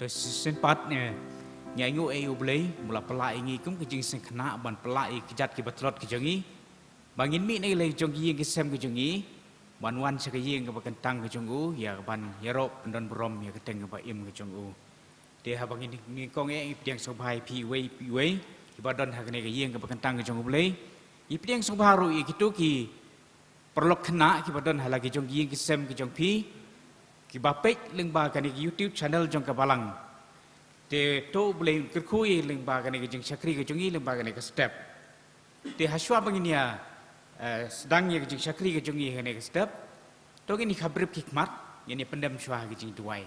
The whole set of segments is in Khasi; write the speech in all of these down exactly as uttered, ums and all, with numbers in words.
To shisien pat ne, nga ainguh ïa U Blei, u la pynlah ïa ngi kum ka jingseng khynnah ban pynlah ïa ki kjat kiba tlot ki jong ngi. Ba ngin mih na ki jong ki ïing ki sem ki jong ngi, ban wan sha ka ïing kaba kyntang ka jong u, ïa kaban ïaroh pyndon burom ïa ka kyrteng kaba im ka jong u. Te haba ngin, ngin kong eh, ngi pdiang sngewbha ïa phi iwei pa iwei, kiba don ha kane ka ïing kaba kyntang ka jong U Blei. Ngi pdiang sngewbha ruh ïa kito ki paralok khynnah kiba don ha la ki jong ki ïing ki sem ki jong phi, kiba peit lyngba kane ka YouTube channel jong ka Balang. Te to U Blei un kyrkhu ïa ngi lyngba kane ka jingshakri ka jong ngi lyngba kane ka step. Te hashwa ba ngin ïa, eh, sdang ïa ka jingshakri ka jong ngi ha kane ka step, to ngin ïa khabrip ki khmat, ngin ïa pyndem shwa ha ka jingduwai.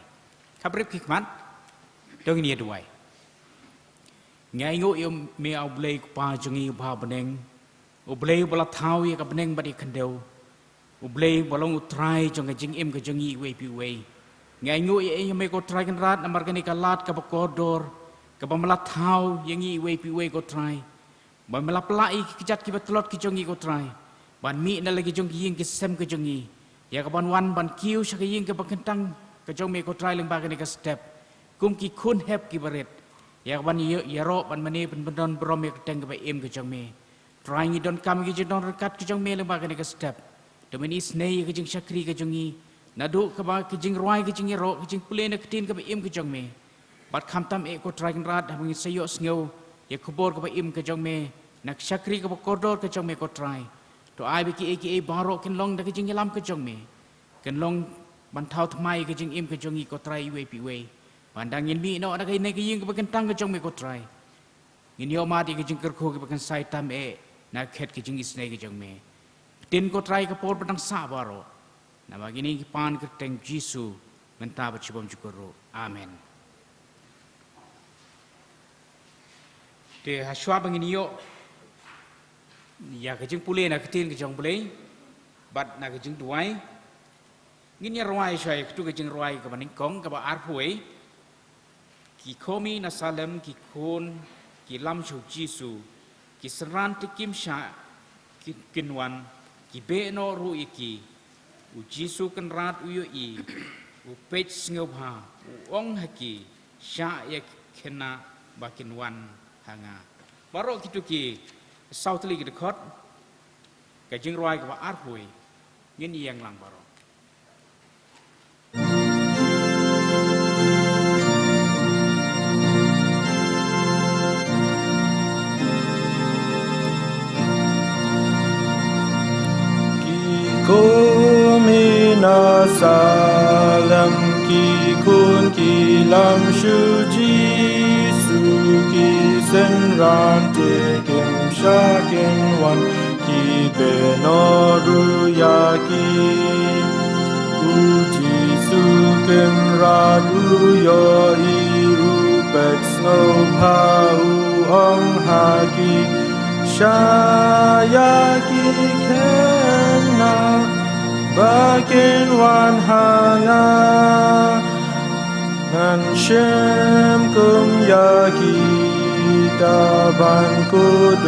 Khabrip ki khmat, to ngin ïa duwai. Nga ainguh ïa me, A U Blei, U Kpa jong ngi uba ha bneng, U Blei uba la thaw ïa ka bneng bad ïa ka khyndew, U Blei uba long U Trai jong ka jingim ka jong ngi iwei pa iwei. Nga ainguh ïa me, ko Trai Kynrad, namar kane ka lad kaba kordor, kaba me la thaw ïa ngi iwei pa iwei, ko Trai. Ba me la pynlah ïa ki kjat kiba tlot ki jong ngi, ko Trai, ban mih na la ki jong ki ïing ki sem ki jong ngi, ïa kaban wan ban kiew sha ka ïing kaba kyntang ka jong me, ko Trai, lyngba kane ka step, kum ki khun hep kiba rit, ïa kaban ïa, ïaroh ban mane pynbynta burom ïa ka kyrteng kaba im ka jong me. Trai, ngi donkam ïa ka jingdon ryngkat ka jong me lyngba kane ka step. To men isynei ïa ka jingshakri ka jong ngi, naduh kaba ka jingrwai, ka jingïaroh, ka jingpule na ka ktien kaba im ka jong me. Bad khamtam eh, ko Trai Kynrad, haba ngin sa ïohsngew ïa ka khubor kaba im ka jong me, na ka shakri kaba kordor ka jong me, ko Trai, to ai ba kiei kiei baroh kin long da ka jingïalam ka jong me, kin long ban thaw thymmai ïa ka jingim ka jong ngi, ko Trai, iwei pa iwei. Ba haba ngin mih noh na kane ka ïing kaba kyntang ka jong me, ko Trai, ngin ïoh mad ïa ka jingkyrkhu kaba kynsai tam eh na ka khet ka jingisynei ka jong me. Pyntin, ko Trai, ka por ba dang sah baroh. Namar kine ngi pan ha ka kyrteng Jisu, mynta bad shibun jukut ruh. Amen. Te hashwa ba ngin ïoh ïa ka jingpule na ka ktien ka jong U Blei bad na ka jingduwai, ngin ïa rwai shwa ïa katu ka jingrwai kaba nyngkong, kaba arphew wei. Ki kmie na Salem ki khun ki lam sha U Jisu, ki synran te kim shah ki, kin wan, ki beh noh ruh ïa ki. U Jisu Kynrad u ïohi, u peit sngewbha, u ong ha ki, "Shah ïa ki khynnah ba kin wan ha nga." Baroh kitu ki saw tylli ki dkhot, ka jingrwai kaba arphew wei, ngin ïeng lang baroh. Ki kmie na Salem ki khun ki lam sha U Jisu, ki synran te kim shah kin wan, ki beh noh ruh ïa ki. U Jisu Kynrad u ïohi, u peit sngewbha, u ong ha ki, "Shah ïa ki khynnah ba kin wan ha nga." Ngan shim kum ïa kita ban kut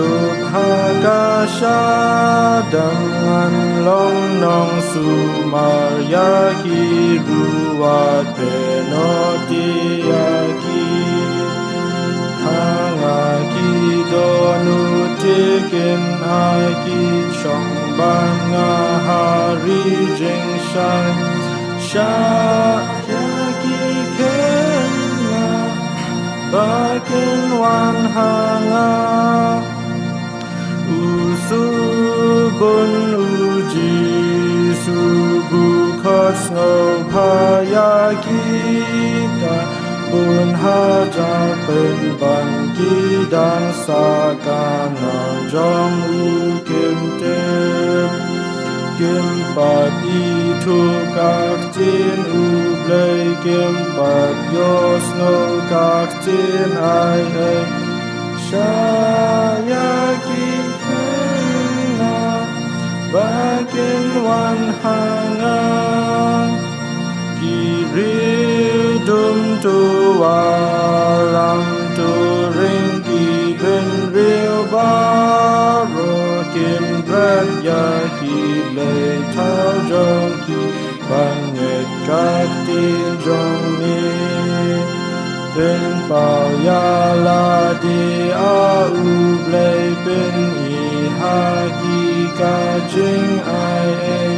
ha ka shadem, ngan long nongsumar ïa ki ruh, wat beh noh te ïa ki. Ha nga ki dohnud te kin ai ki shong ban nga ha ri jingshai. Shah ïa ki khynnah ba kin wan ha nga. U shu bun U Jisu, u khot sngewbha ïa kita, bun hajar pynban ki dang sah khnang jong u kim tip. Kim pat ithuh ka ktien U Blei, kim pat ïohsngew ka ktien ai ei. Shah ïa ki khynnah ba kin wan ha nga. Ki riew dum, to wallam, to ring, ki bynriew baroh kin bret ïa ki, leit thaw jong ki ban ngeit ka ktien jong me. Pynpaw ïa lade, A U Blei, pyn-i ha ki ka jingai ei.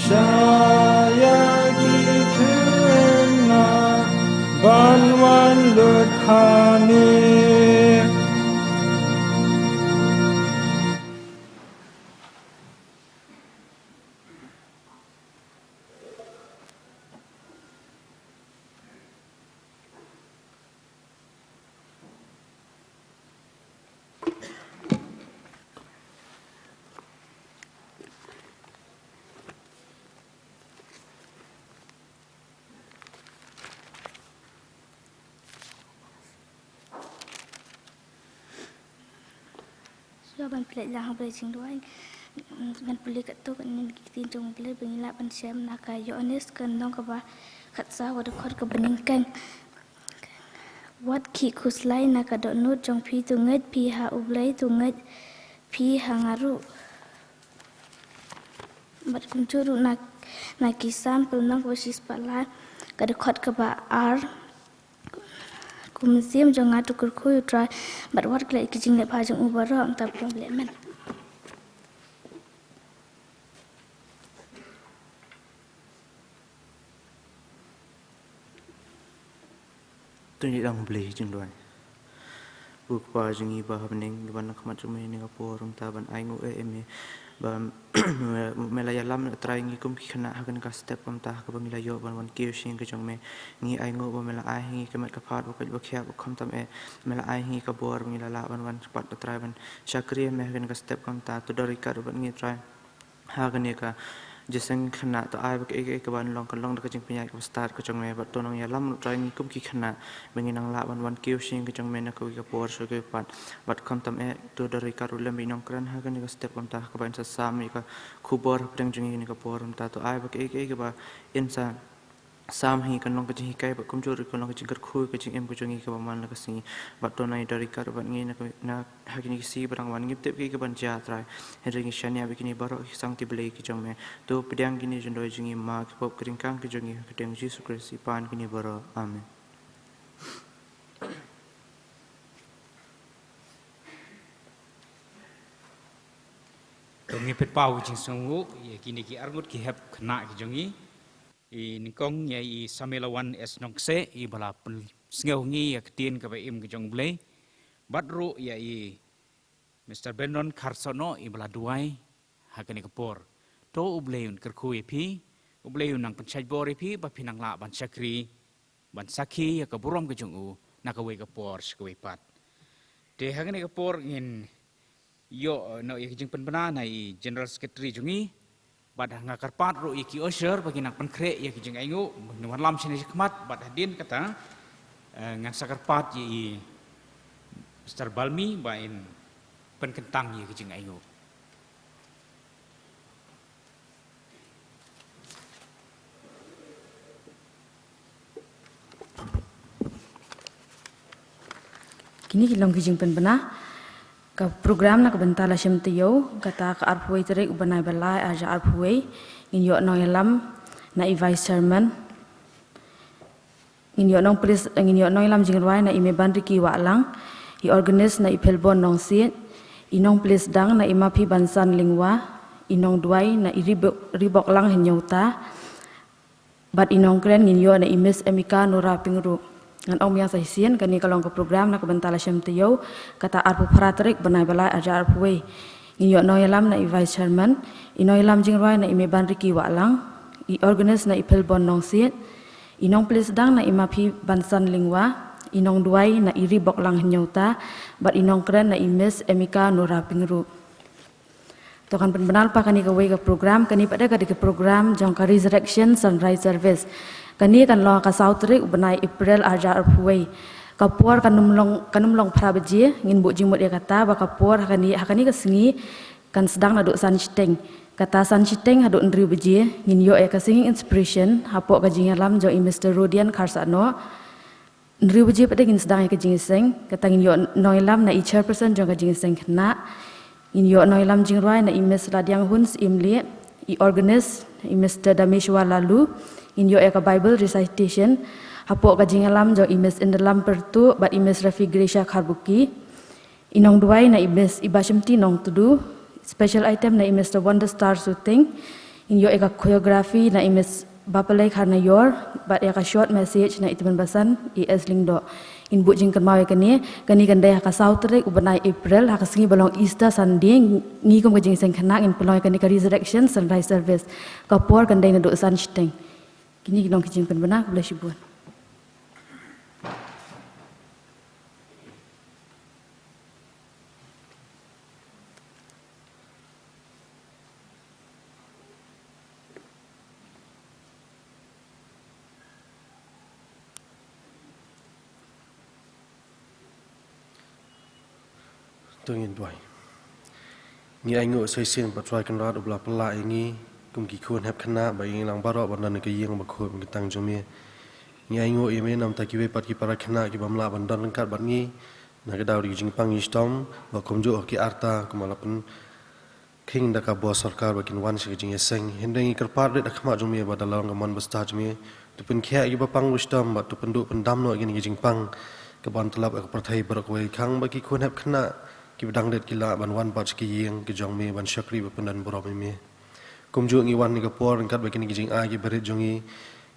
Shah ïa ki khynnah ban wan lut hangne. Shuwa ban pynleit lang ha U Blei jingduwai, ngan pule katto katne ki ktien jong U Blei ba ngin lah ban shem na ka Ïoannis ka lynnong kaba khatsaw, ka dkhot kaba nyngkong. Wat khih khuslai na ka dohnud jong phi, to ngeit phi ha U Blei, to ngeit phi ha nga ruh. Bad kumjuh ruh na, na ki Salm ka lynnong kaba shispah lai, ka dkhot kaba ar. Ko mynsiem jong nga, to kyrkhu ïa U Trai, bad wat klet ki jingleh bha jong u baroh. Nangta phi ong leh amen. To ngin ïa leit lang ha U Blei jingduwai. Ko Kpa jong ngi ba ha bneng, ngi wan ha khmat jong me ha kane ka por, kumta ban ainguh ïa me ba me la ïalam, A Trai, ngi kum ki khynnah ha kane ka step, kumta ha kaba ngi la ïoh ban wan kiew sha ïing ka jong me. Ngi ainguh ba me la ai ha ngi ka met ka phad ba koit ba khiah, bad khamtam eh me la ai ha ngi ka bor ba ngi la lah ban wan pat, A Trai, ban shakri ïa me ha kane ka step, kumta to don ryngkat ruh bad ngi, A Trai. Ha kane ka jingïaseng khynnah, to ai ba kaei kaei kaba long kan long da ka jingpynïaid kaba stad ka jong me, bad to nang ïalam ruh, Trai, ngi kum ki khynnah ba ngin nang lah ban wan kiew sha ïing ka jong me na kawei ka por sha kawei pat. Bad khamtam eh to don ryngkat ruh lem bad i nongkren ha kane ka step, kumta ha kaba in sa sam ïa ka khubor hapdeng jong ngi ha kane ka por, kumta to ai ba kaei kaei kaba in sa sam hi kan long ka jinghikai, bad kumjuh ruh kan long ka jingkyrkhu, ka jingim ka jong ngi kaba man la ka sngi. Bad to nang ïa don ryngkat bad ngi na ka, na ha kine ki sngi ba dang wan. Ngim tip kaei kaban jia, Trai, hynrei ngi shaniah ba kine baroh ki sangti Blei ki jong me. To pdiang kine jingduwai jong ngi, map ki pop ki ryngkang ki jong ngi ha ka kyrteng Jisu Khrist, i Kpa jong ngi baroh. Amen. To ngin pynpaw ka jingsngewnguh ïa kine ki arngut ki hep khynnah ki jong ngi. I nyngkong ïa i Samuela Wan S Nongkseh, i ba la pynsngew ha ngi ïa ka ktien kaba im ka jong U Blei. Bad ruh ïa i Mister Benon Kharsohnoh, i ba la duwai ha kane ka por. To U Blei un kyrkhu ïa phi, U Blei un nang pynshait bor ïa phi, ba phin nang lah ban shakri, ban sakhi ïa ka burom ka jong u na kawei ka por sha kawei pat. Te ha kane ka por ngin ïoh noh ïa ka jingpynbna na i General Secretary jong ngi. Bad nga kyrpad ruh ïa ki usher ba kin nang pynkhreh ïa ki jingainguh, ba ngin wanlam shane shakhmat, bad hadien kata, eh, ngan sa kyrpad ïa i Mister Balmi ba in pynkyntang ïa ki jingainguh. Kine ki long ki jingpynbna. Ka program na ka bynta la shim taïew, kata ka arphew wei tarik u bnai ba lai arhajar arphew wei, ngin ïoh nongïalam na i Vice Chairman. Ngin ïoh nongpylis, ngin ïoh nongïalam jingrwai na i Meban Ricky Wahlang, i organist na i Phelbon Nongsiej, i nongpylis dang na i Maphi Bansan Lyngwa, i nongduwai na i Ribok, Riboklang Hynñiewta, bad i nongkren ngin ïoh na i Miss Emika Nora Pyngrope. Ngan ong biang sa shisien, kane ka long ka program na ka bynta la shim taïew, kata arphew phra tarik bnai ba lai arhajar arphew wei. Ngin ïoh nongïalam na i Vice Chairman, i nongïalam jingrwai na i Meban Ricky Wahlang, i organist na i Phelbon Nongsiej, i nongpylis dang na i Maphi Bansan Lyngwa, i nongduwai na i Riboklang Hynñiewta, bad i nongkren na i Miss Emika Nora Pyngrope. To kan pynbna lypa kane kawei ka program, kane pat de ka dei ka program jong ka Resurrection Sunrise Service. Kane kan long ha ka saw tarik u bnai April arhajar arphew wei. Ka por kan ym long, kan ym long phra baje, ngin buh jingmut ïa kata, ba ka por ha kane, ha kane ka sngi kan sdang naduh san shiteng. Kata san shiteng haduh hynriew baje, ngin ïoh ïa ka singing inspiration hapoh ka jingïalam jong i Mister Rodian Kharsahnoh. Hynriew baje pat de ngin sdang ïa ka jingïaseng, kata ngin ïoh nongïalam na i Chairperson jong ka jingïaseng khynnah. Ngin ïoh nongïalam jingrwai na i Miss Ladiang Hun Syiemlieh, i organist i Mister Dameshwar Laloo. Ngin ïoh ïa ka Bible recitation. Hapoh ka jingïalam jong i Miss Indalam Pyrtuh bad i Miss Refi Gracia Kharbuki. I nongduwai na i Miss Ibashimti Nongtudu. Special item na i Mister Wonder Star Suting. Ngin ïoh ïa ka choreography na i Miss Bapalei Kharnaior bad ïa ka short message na i Timen Basan i S Lyngdoh. Ngin buh jingkynmaw ïa kane, kane kan dei ha ka saw tarik u bnai April, ha ka sngi ba long Easter Sunday, ngi kum ka Jingïaseng Khynnah ngin pynlong ïa kane ka Resurrection Sunrise Service. Ka por kan dei naduh san shiteng. Kine ki long ki jingpynbna, khublei shibun. To ngin duwai. Ngi ainguh sa shisien ba U Trai Kynrad u ba la pynlah ïa ngi kum ki khun hep khynnah ba ïa ngi lang baroh ban don ha ka ïing bakhuid ba kyntang jong me. Ngi ainguh ïa me namar kiwei pat ki para khynnah ki bym lah ban don ryngkat bad ngi na ka daw jong ka jingpang jingshitom, ba kumjuh ha ki arta kumba la pynkheiñ da ka bor sorkar ba kin wan sha ka jingïaseng. Hynrei ngi kyrpad rit ha khmat jong me ba da la long ka mon bastad jong me, to pynkhiah ïa ki bapang bashitom bad to pynduh pyndam noh ïa kine ki jingpang, kaban tlap ïa ka pyrthei baroh kawei, khang ba ki khun hep khynnah kiba dang rit ki lah ban wan pat sha ka ïing ka jong me ban shakri bad pyndonburom ïa me. Kumjuh ngi wan ha kane ka por ryngkat bad kine ki jingai kiba rit jong ngi,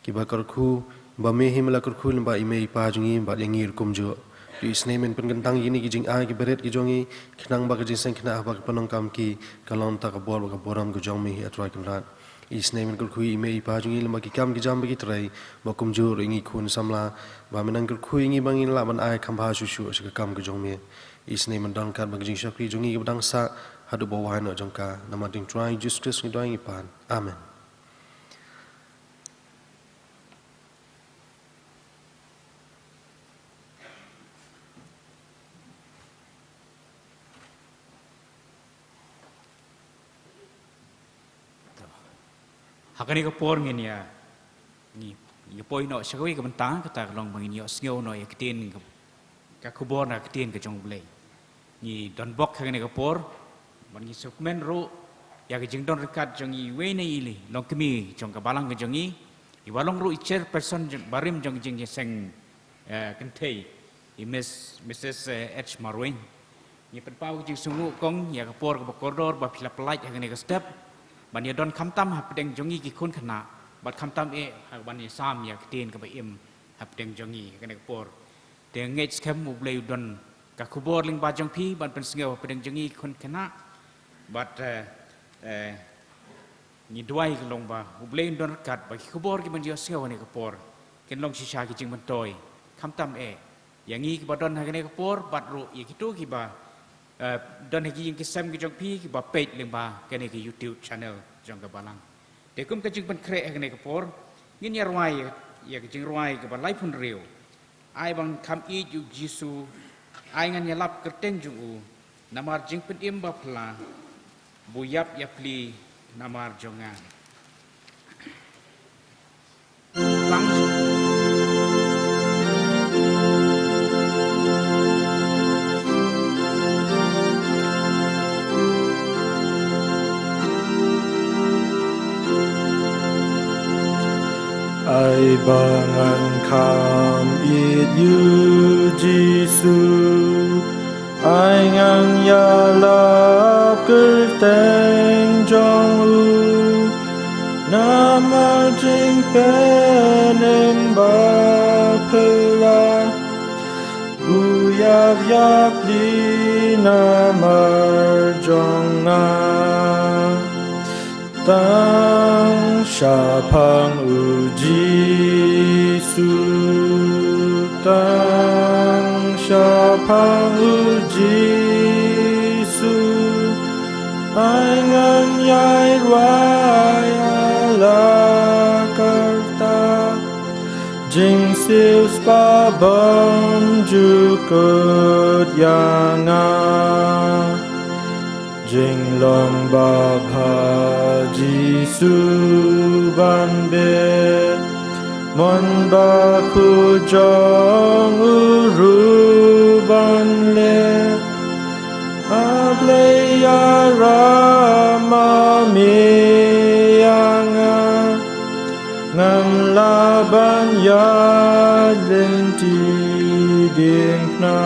kiba kyrkhu ba me hi me la kyrkhu lyngba i mei i pa jong ngi bad ïa ngi ruh kumjuh. To isynei men pynkyntang ïa kine ki jingai kiba rit ki jong ngi, khnang ba ka Jingïaseng Khynnah haba ka pyndonkam ki, kan long tang ka bor bad ka burom ka jong me hi, A Trai Kynrad. Isynei men kyrkhu ïa i mei i pa jong ngi lyngba ki kam ki jam ba ki trei, ba kumjuh ruh ïa ngi khun samla, ba men nang kyrkhu ïa ngi ba ngin lah ban ai kham bha shuh shuh sha ka kam ka jong me. Isynei men don ryngkat bad ka jingshakri jong ngi kaba dang sah haduh ba wai noh jong ka. Namar jong U Trai Jisu Khrist ngi duwai ngi pan. Amen. Ha kane ka por ngin ïa, ngi, ngi poi noh sha kawei ka bynta, kata ka long ba ngin ïohsngew noh ïa ka ktien ka, ka khubor na ka ktien ka jong U Blei. Ngi don bok ha kane ka por, bad ngi sngewkmen ruh ïa ka jingdon ryngkat jong iwei na i longkmie jong ka balang ka jong ngi, iba long ruh i chairperson jong, barim jong ka jingïaseng, eh, kynthei, i Miss, Missus, eh, H Marwein. Ngi pynpaw ka jingsngewnguh kong ïa ka por kaba kordor ba phi la pyllait ha kane ka step ban ïadon khamtam hapdeng jong ngi ki khun khynnah, bad khamtam eh ha ban ïasam ïa ka ktien kaba im hapdeng jong ngi ha kane ka por. Te ngeit skhem U Blei u don ka khubor lyngba jong phi ban pynsngew hapdeng jong ngi ki khun khynnah. Bad, eh, eh, ngi duwai ka long ba U Blei un don ryngkat ba ki khubor kiban ïohsngew ha kane ka por kin long shisha ki jingmyntoi khamtam eh ïa ngi kiba don ha kane ka por, bad ruh ïa kito kiba, eh, don ha ki ïing ki sem ki jong phi kiba peit lyngba kane ka YouTube channel jong ka balang. Te kum ka jingpynkhreh ha kane ka por, ngin ïa rwai ïa ka jingrwai kaba laiphew hynriew. Ai ba ngan kham ïeit ïa U Jisu, ai ngan ïalap kyrteng jong u, namar jingpynim ba phylla, bun ïap ïapli namar jong nga. Tang Ai ba ngan kham ïeit ïa U Jisu, ai ngan ïalap kyrteng jong u, namar jingpynim ba phylla, bun ïap ïapli namar jong nga. Tang shaphang U Jisu, tang shaphang U Jisu, ai ngan ïai rwai ïa la ka rta. Jingsiewspah bymjukut ïa nga. Jinglong babha Jisu ban bit, mon bakhuid jong u ruh ban leh. A Blei ïarap ma me ïa nga, ngan lah ban ïa Ti dieng na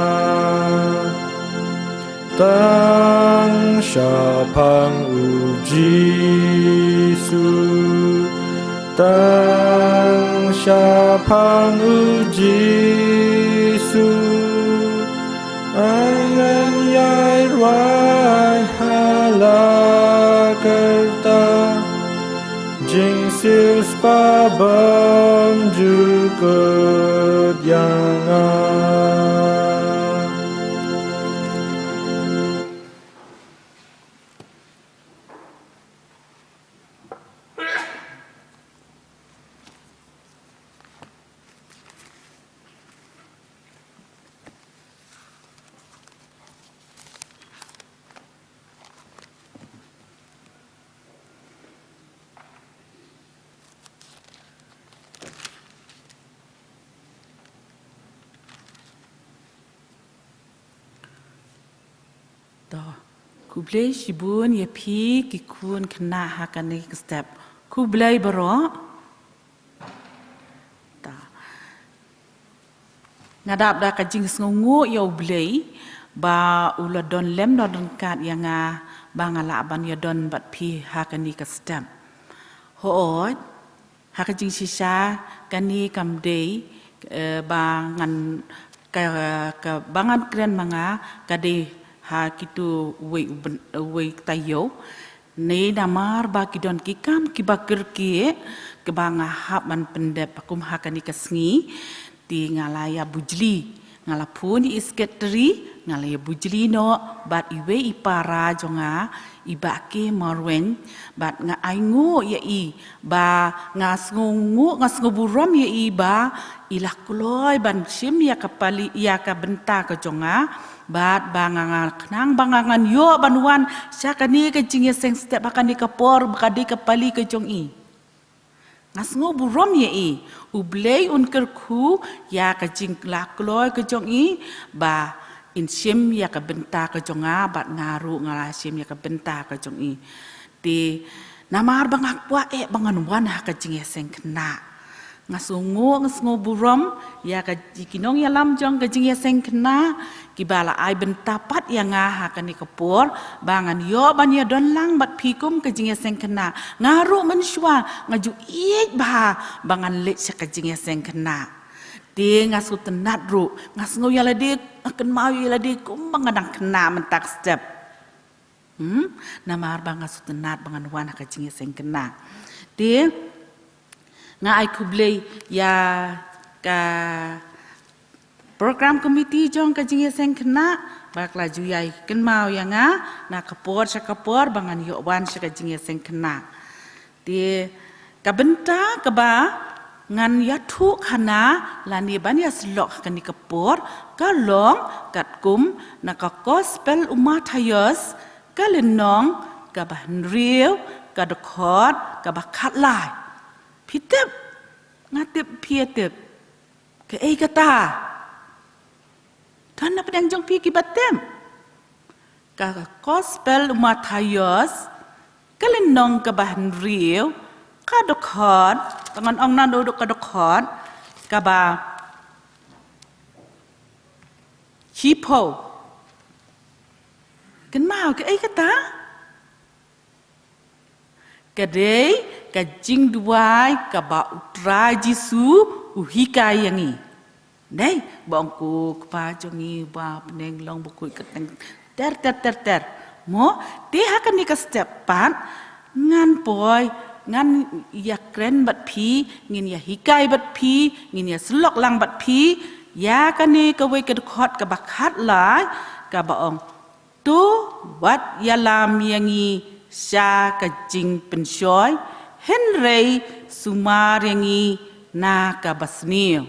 tang shaphang u Jisu, tang shaphang u Jisu, ai ngan ïai rwai ha la karta. Jingsiewspah bym ju kut ïa nga. To, khublei shibun ïa phi ki khun khynnah ha kane ka step. Khublei baroh. Ta. Nga dap da ka jingsngewnguh ïa U Blei ba u la don lem don ryngkat ïa nga ba nga lah ban ïa don bad phi ha kane ka step. Hooid, ha ka jingshisha kane kam dei, eh, ba ngan ka, ka ba ngan kren ma nga ka dei ha kito wei u ben-, wei taïew. Ne namar ba ki don ki kam kiba kyrkieh kiba nga hap ban pyndep kum ha kane ka sngi. Te nga la ïa bujli, nga la phone ïa i secretary, nga la ïa bujli noh bad iwei i para jong nga, i Bah K Marwein, bad nga ainguh ïa i ba nga sngewnguh, nga sngewburom ïa i ba i la kloi ban shim ïa ka pali, ïa ka bynta ka jong nga. Bad ba nga, nga khnang ba nga ngan ïoh ban wan sha kane ka jingïaseng step ha kane ka por ba ka dei ka pali ka jong i. Nga sngewburom ïa i. U Blei un kyrkhu ïa ka jingla kloi ka jong i ba in shim ïa ka bynta ka jong nga bad nga ruh nga la shim ïa ka bynta ka jong i. Te namar ba nga kwah eh ba ngan wan ha ka jingïaseng khynnah. Nga sngewnguh, nga sngewburom ïa ka, ki nongïalam jong ka jingïaseng khynnah kiba la ai bynta pat ïa nga ha kane ka por ba ngan ïoh ban ïa don lang bad phi kum ka jingïaseng khynnah. Nga ruh mynshuwa nga ju ïeit bha ba ngan leit sha ka jingïaseng khynnah. Te nga sngewtynnat ruh, nga sngew ïa lade, nga kynmaw ïa lade kum ba nga dang khynnah mynta ka step. Hmm? Namar ba nga sngewtynnat ba ngan wan ha ka jingïaseng khynnah. Te nga ai khublei ïa ka program committee jong ka jingïaseng khynnah ba ka la ju ïai kynmaw ïa nga na ka por sha ka por ba ngan ïoh wan sha ka jingïaseng khynnah. Te ka bynta kaba ngan ïathuh khana lane ban ïasyllok ha kane ka por ka long katkum na ka Gospel u Mathaios, ka lynnong kaba hynriew, ka dkhot kaba khatlai. Phi tip? Nga tip phi ïa tip. Kaei kata? Don na pdeng jong phi kiba tip? Ka Gospel u Mathaios, ka lynnong kaba hynriew, ka dkhot, ka ngan ong naduh ka dkhot kaba shiphew. Kynmaw kaei kata? Ka dei ka jingduwai kaba U Trai Jisu u hikai ïa ngi. Dei ba ong ko Kpa jong ngi ba ha bneng long ba khuid ka teng ter ter ter ter. Mo, te ha kane ka step pat ngan poi, ngan ïakren bad phi, ngin ïahikai bad phi, ngin ïasyllok lang bad phi ïa kane kawei ka dkhot kaba khatlai kaba ong, to wat ïalam ïa ngi sha ka jingpynshoi, hynrei sumar ïa ngi na kaba sniew.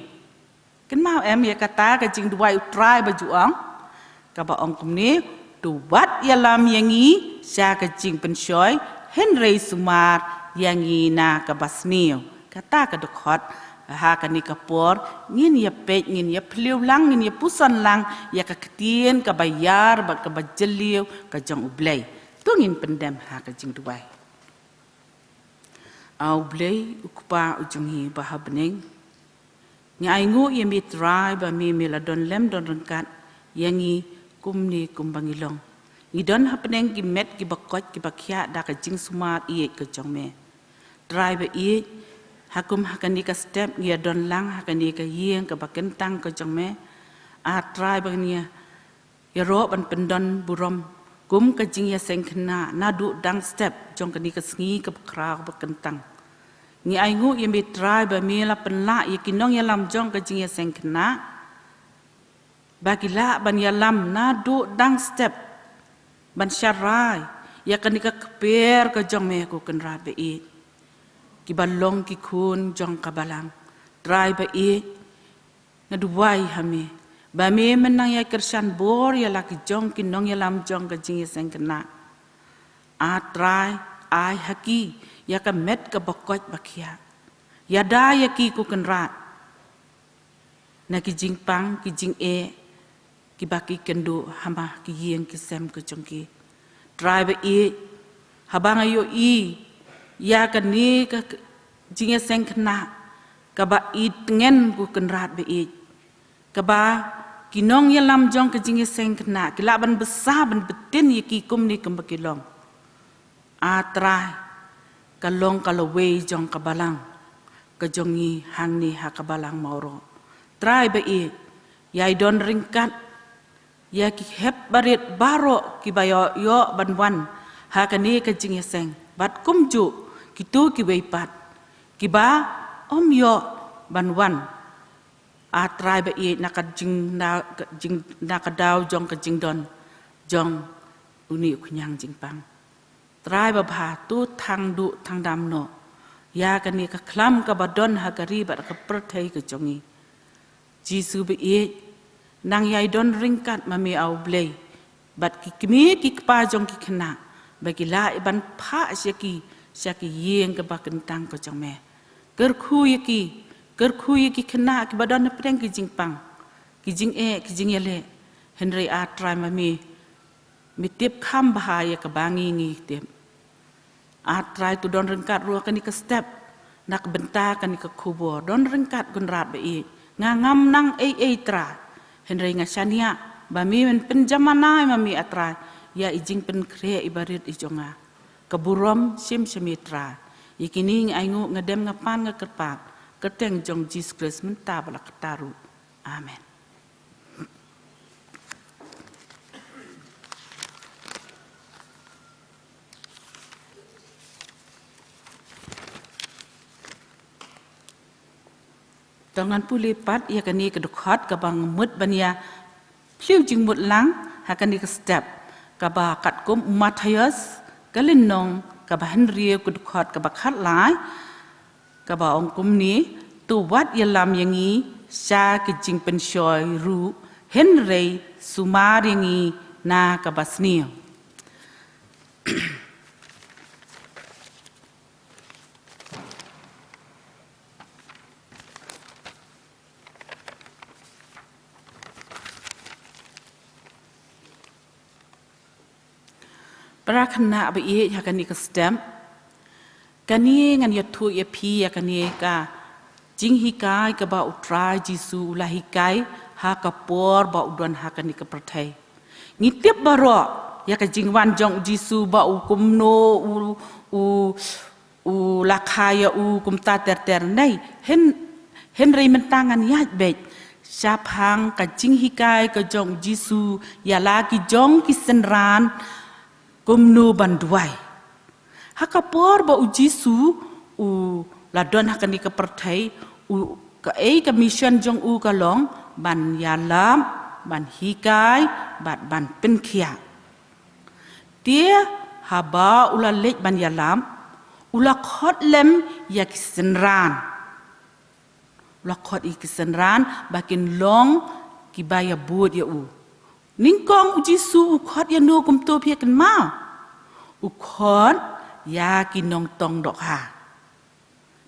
Kynmaw em ïa kata ka jingduwai U Trai ba ju ong? Kaba ong kumne, to wat ïalam ïa ngi sha ka jingpynshoi, hynrei sumar ïa ngi na kaba sniew. Kata ka dkhot, ha kane ka por ngin ïa peit, ngin ïa phylliew lang, ngin ïa puson lang ïa ka ktien kaba ïar bad kaba jylliew ka jong U Blei. To ngin pyndem ha ka jingduwai. A U Blei u Kpa u jong ngi ba ha bneng, Ngi ainguh ïa me Trai ba me me la don lem don ryngkat ïa ngi kumne kumba ngi long. Ngi don hapdeng ki met kiba koit kiba khiah da ka jingsumar ïeit ka jong me. Trai ba ïeit, ha kum ha kane ka step ngi ïa don lang ha kane ka ïing kaba kyntang ka jong me. A Trai ba ngi ïaroh ban pyndon burom kum ka jingïaseng khynnah naduh dang step jong kane ka sngi kaba khraw ba kyntang. Ngi ainguh ïa me Trai ba me la pynlah ïa ki nongïalam jong ka jingïaseng khynnah ba ki lah ban ïalam naduh dang step ban sharai ïa kane ka kper ka jong me ko Kynrad ba ïeit. Kiba long ki khun jong ka balang. Trai ba ïeit, nga duwai ha me ba me men nang ïa kyrshan bor ïa la ki jong ki nongïalam jong ka jingïaseng khynnah. A Trai, ai ha ki ïa ka met kaba koit ba khiah. Ïada ïa ki ko Kynrad na ki jingpang ki jingeh kiba ki kynduh ha ma ki ïing ki sem ka jong ki. Trai ba ïeit, haba nga ïohi ïa kane ka jingïaseng khynnah kaba i tngen ko Kynrad ba ïeit, kaba ki nongïalam jong ka jingïaseng khynnah ki lah ban bsa ban btin ïa ki kumne kumba ki long. A Trai, ka long ka lawei jong ka balang ka jong ngi hangne ha ka balang Mawroh. Trai ba ïeit, ïai don ryngkat ïa ki hep barit baroh kiba ïoh, ïoh ban wan ha kane ka jingïaseng bad kumjuh kito kiwei pat kiba ym ïoh ban wan. A Trai ba ïeit, na ka jing, na ka jing, na ka daw jong ka jingdon jong une u khñiang jingpang. Trai babha, to thang duh thang dam noh ïa kane ka khlam kaba don ha ka ri bad ka pyrthei ka jong ngi. Jisu ba ïeit, nang ïai don ryngkat ma me A U Blei bad ki kmie ki kpa jong ki khynnah ba ki lah ban phah sha ki, sha ki ïing kaba kyntang ka jong me. Kyrkhu ïa ki, kyrkhu ïa ki khynnah kiba don hapdeng ki jingpang, ki jingeh, ki jingïaleh. Hynrei A Trai ma me, me tip kham bha ïa kaba ngi ngi tip. A Trai, to don ryngkat ruh ha kane ka step na ka bynta kane ka khubor. Don ryngkat Kynrad ba ïeit. Nga ngam nang ei ei Trai, hynrei nga shaniah ba me men pynjamanai ma me A Trai ïa i jingpynkhreh i barit i jong nga. Ka burom shim sha me Trai. Ïa kine ngi ainguh, nga dem nga pan nga kyrpad ha ka kyrteng jong Jisu Khrist mynta bad la katta ruh. Amen. To ngan pule pat ïa kane ka dkhot kaba nga mut ban ïa plie jingmut lang ha kane ka step, kaba katkum u Mathaios ka lynnong kaba hynriew ka dkhot kaba khatlai, kaba ong kumne: To wat ïalam ïa ngi sha ki jingpynshoi ruh, hynrei sumar ïa ngi na kaba sniew. Para khynnah ba ïeit, ha kane ka step kane ngan ïathuh ïa phi ïa kane ka jinghikai kaba u Trai Jisu u la hikai ha ka por ba u don ha kane ka pyrthei. Ngi tip baroh ïa ka jingwan jong u Jisu, ba u kumno u, u u la kha ïa u kumta ter ter, ne hyn, hynrei mynta ngan ïaid beit shaphang ka jinghikai ka jong u Jisu ïa la ki jong ki synran kumno ban duwai. Ha ka por ba u Jisu u la don ha kane ka pyrthei, u, kaei ka mission jong u ka long ban ïalam, ban hikai bad ban pynkhiah. Te haba u la leit ban ïalam, u la khot lem ïa ki synran. U la khot ïa ki synran ba kin long kiba ïabud ïa u. Nyngkong u Jisu u khot ïano kumto, phi ïa kynmaw? U khot ïa ki nongtong dohkha.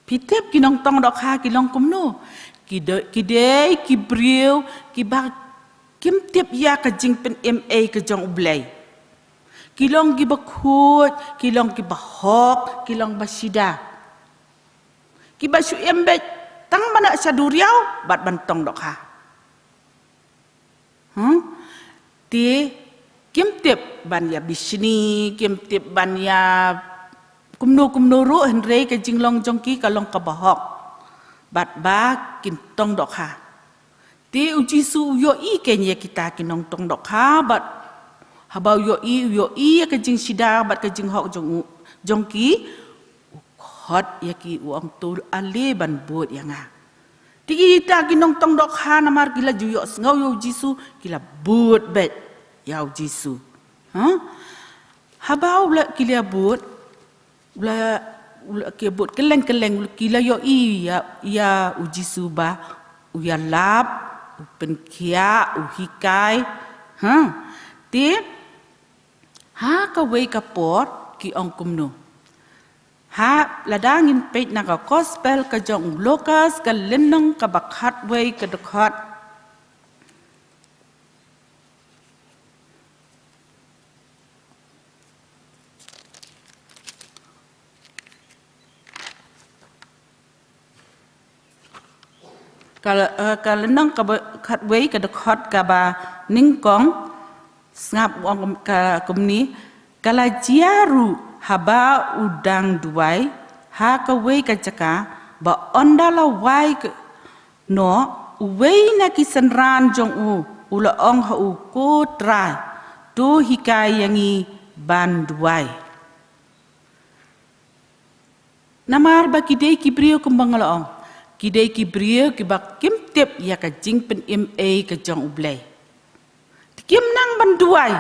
Phi tip ki nongtong dohkha ki long kumno? Ki de-, ki dei ki briew kiba kim tip ïa ka jingpynim ei ka jong U Blei. Ki long kiba khuid, ki long kiba hok, ki long ba shida. Kiba shu im beit Tang ban ïa sha duriaw bad ban tong dohkha. Hmm? Te kim tip ban ïa bishni, kim tip ban ïa kumno kumno ruh, hynrei ka jinglong jong ki ka long kaba hok. Bad ba kin tong dohkha. Te u Jisu u ïohi kein ïa kita ki nongtong dohkha bad haba u ïohi, u ïohi ïa ka jingshida bad ka jinghok jong u, jong ki, u khot ïa ki, u ong, to ale ban bud ïa nga. Te kita ki nongtong dohkha namar ki la ju ïohsngew ïa u Jisu, ki la bud beit ïa u Jisu. Ha? Haba u la, ki la bud, u la, u la, ki bud kylleng kylleng, ki la ïohi ïa, ïa u Jisu ba u ïalap, u pynkhiah, u hikai. Ha? Te ha kawei ka por ki ong kumno? Ha, lada ngin peit na ka Gospel ka jong u Lukas, ka lynnong kaba khatwei, ka dkhot, ka, eh, ka lynnong kaba khatwei, ka dkhot kaba nyngkong, sngap, u ong ka kumne: Ka la jia ruh haba u dang duwai ha kawei ka jaka, ba ynda la wai ka, noh, uwei na ki synran jong u u la ong ha u, ko Trai, to hikai ïa ngi ban duwai. Namar ba ki dei ki briew, kumba nga la ong, ki dei ki briew kiba kim tip ïa ka jingpynim ei ka jong U Blei. Te kim nang ban duwai,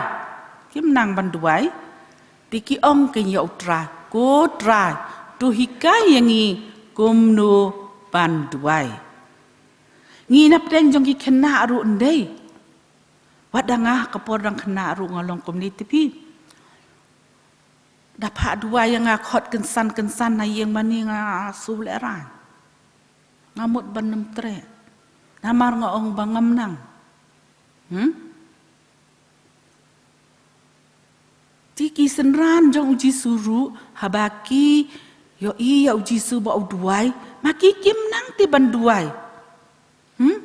kim nang ban duwai. Te ki ong kein ïa U Trai, ko Trai, to hikai ïa ngi kumno ban duwai. Ngi na pdeng jong ki khynnah ruh ndei. Wat da nga ha ka por dang khynnah ruh nga long kumne te phi. Da phah duwai ïa nga khot kynsan kynsan na ïing mane nga shu lehraiñ. Nga mut ban nym treh. Namar nga ong ba ngam nang. Hmm? Te ki synran jong U Jisu ruh, haba ki ïohi ïa U Jisu ba u duwai, ma ki kim nang te ban duwai. Hmm?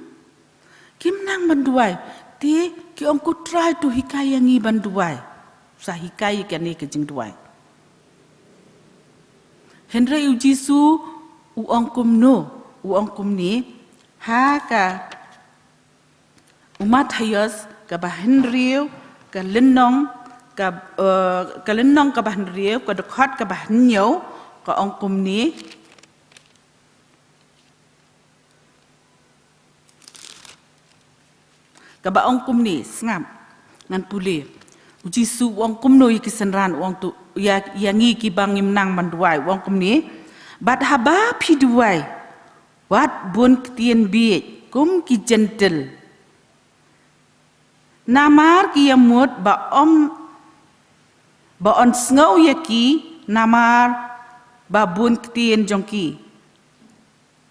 Kim nang ban duwai. Te ki ong, ko Trai, to hikai ïa ngi ban duwai. Sa hikai ïa kane ka jingduwai. Hynrei U Jisu u ong kumno, u ong kumne, ha ka, u Mathaios kaba hynriew, ka lynnong, ka, eh, ka lynnong kaba hynriew, ka dkhot kaba hynñiew, ka ong kumne. Kaba ong kumne, sngap. Ngan pule. U Jisu u ong kumno ïa ki synran, u ong, to, ïa, ïa ngi kiba ngim nang ban duwai, u ong kumne. Bad haba phi duwai, wat bun ktien bieit kum ki jentil. Namar ki ïamut ba ym, ba yn sngew ïa ki namar ba bun ktien jong ki.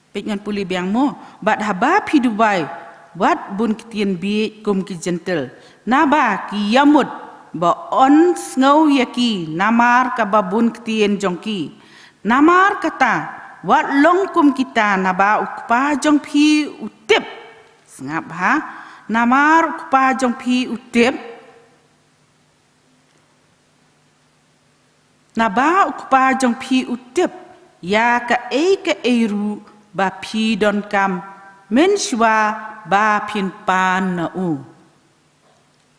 Peit, ngan pule biang mo. Bad haba phi duwai, wat bun ktien bieit kum ki jentil. Naba ki ïamut ba yn sngew ïa ki namar kaba bun ktien jong ki. Namar kata, wat long kum kita, naba U Kpa jong phi u tip. Sngap ha. Namar U Kpa jong phi u tip. Naba U Kpa jong phi u tip ïa kaei kaei ruh ba phi donkam mynshuwa ba phin pan na u.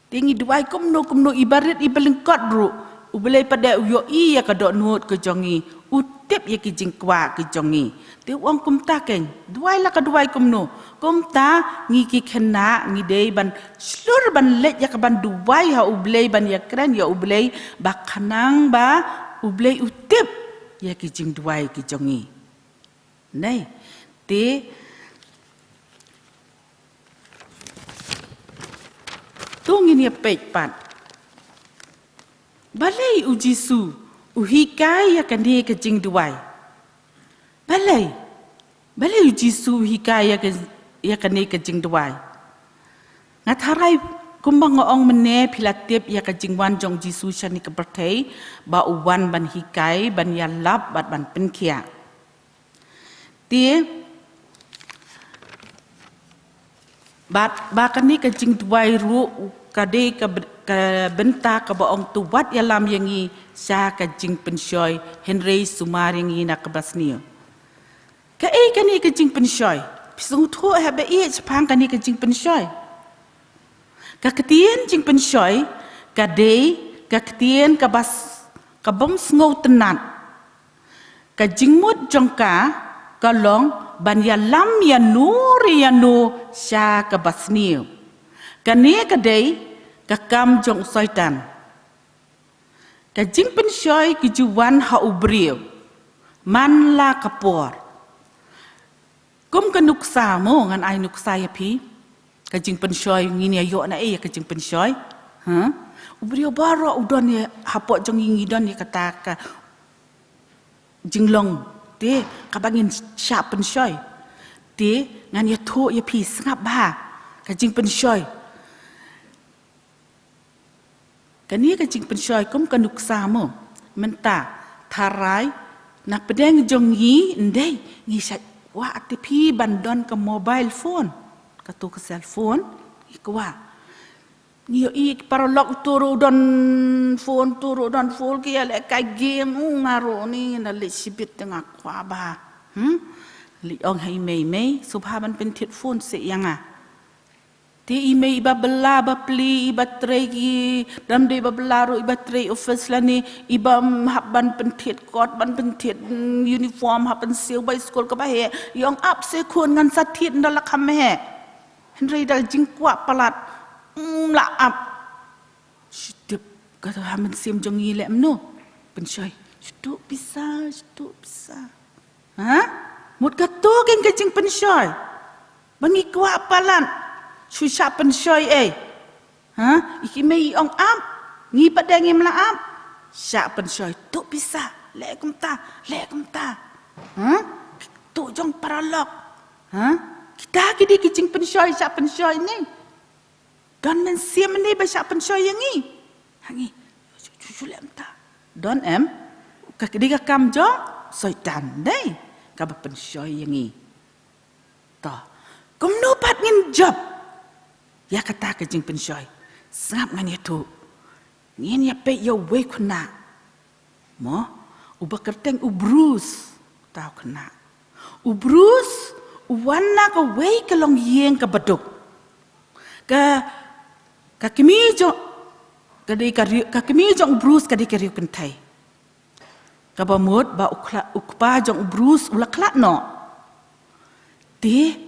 Te ngi duwai kumno kumno, iba rit iba lyngkot ruh, U Blei pat de u ïohi ïa ka dohnud ka jong ngi, u tip ïa ki jingkwah ki jong ngi. Te u ong kumta kein, duwai la ka duwai kumno. Kumta ngi ki khynnah ngi dei ban shlur ban leit ïa ka ban duwai ha U Blei, ban ïakren ïa U Blei, ba khnang ba U Blei u tip ïa ki jingduwai ki jong ngi. Nei, te to ngin ïa peit pat. Balei U Jisu u hikai ïa kane ka jingduwai? Balei? Balei U Jisu u hikai ïa ka, ïa kane ka jingduwai? Nga tharai kumba nga ong mynne phi la tip ïa ka jingwan jong U Jisu shane ka pyrthei, ba u wan ban hikai, ban ïalap bad ban pynkhiah. Te Bad ba kane ka jingduwai ruh ka dei ka byn-, ka bynta kaba ong to wat ïalam ïa ngi sha ka jingpynshoi, hynrei sumar ïa ngi na kaba sniew. Kaei kane ka jingpynshoi? Phi sngewthuh ha ba ïeit shaphang kane ka jingpynshoi? Ka ktien jingpynshoi ka dei ka ktien kaba s-, ka bym sngewtynnat. Ka jingmut jong ka ka long ban ïalam ïano re ïano sha kaba sniew. Kane ka dei ka kam jong u Soitan. Ka jingpynshoi ka ju wan ha u briew man la ka por. Kum ka nuksa mo, ngan ai nuksa ïa phi. Ka jingpynshoi, ngin ïa ïoh na ei ïa ka jingpynshoi? Ha? U briew baroh u don ïa, hapoh jong ngi ngi don ïa kata ka jinglong te kaba ngin shah pynshoi. Te ngan ïathuh ïa phi, sngap bha ka jingpynshoi. Kane ka jingpynshoi kum ka nuksa mo. Mynta tharai na pdeng jong ngi, ym dei, ngi shait kwah te phi ban don ka mobile phone, kato ka cell phone, ngi kwah. Ngi ïohi ki paralok uto ruh u don phone, uto ruh u don phone, ki ïalehkai game. U, nga ruh ni na leit shibit te nga kwah bha. Hmm? Leit ong ha i mei, mei, sngewbha ban pynthied phone seh ïa nga. Te i mei iba bylla bapli, iba trei ki, dang dei ba bylla ruh, iba trei office lane, iba, mm, hap ban pynthied kot, ban pynthied, mm, uniform, hap ban siew bai skul kaba heh. I ong ap seh khun, ngan sa thied ynda la kham heh. Hynrei da jingkwah palat, mm, la ap. Shu tip ka ha mynsiem jong ngi leh kumno? Pynshoi. Shu tuh pisa, shu tuh pisa. Ha? Mut kato keiñ ka jingpynshoi. Ba ngi kwah palat. Shu shah pynshoi ei. Ha? I ki mei i ong ap. Ngi pat de ngim lah ap. Shah pynshoi. Tuh pisa. Leh kumta. Leh kumta. Ha? Tuh jong paralok. Ha? Kita ki dei ki jingpynshoi, shah pynshoi ne. Don mynsiem ne ba shah pynshoi ïa ngi. Ha ngi. Shu, shu, shu leh kumta. Don em. Ka dei ka kam jong Soitan dei. Kaba pynshoi ïa ngi. To. Kumno pat ngin jop ïa kata ka jingpynshoi? Sngap ngan ïathuh. Ngin ïa peit ïa uwei u khynnah. Mo, uba kyrteng u Bruce. Uta u khynnah. U Bruce u wan na kawei ka longïing kaba duk. Ka, ka kmie jong, ka dei ka ri-, ka kmie jong u Bruce ka dei ka riew kynthei. Kaba mut ba u khla-, u kpa jong u Bruce u la khlad noh. Te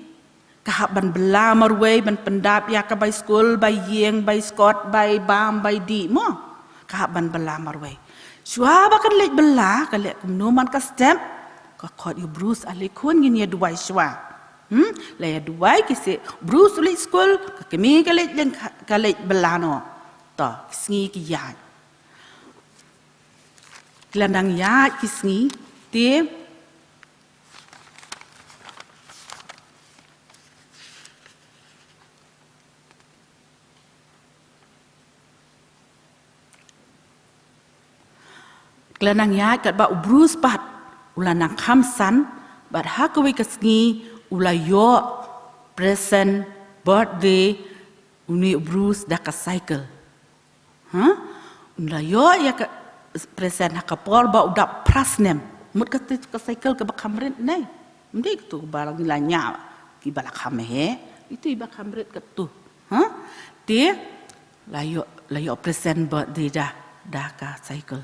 ka hap ban bylla marwei, ban pyndap ïa ka bai skul, bai ïing, bai skot, bai bam, bai dih mo. Ka hap ban bylla marwei. Shuwa ba kan leit bylla, ka leh kumno man ka step, ka khot ïa u Bruce, ale khun, ngin ïa duwai shuwa. Hmm? La ïa duwai ki seh, Bruce u leit skul, ka kmie ka leit leng, ka, ka leit bylla noh. To, ki sngi ki ïaid. Ki la nang ïaid ki sngi, te ki la nang ïaid katba u Bruce pat u la nang kham san, bad ha kawei ka sngi u la ïoh present birthday une u Bruce da ka cycle. Ha? Un la ïoh ïa ka present ha ka por ba u dap phra snem. Mut kata ka cycle kaba kham rit ne. Ym dei katu ba la ngi la ñiah kiba la kham heh. Itu iba kham rit katu. Ha? Te la ïoh, la ïoh present birthday da, da ka cycle.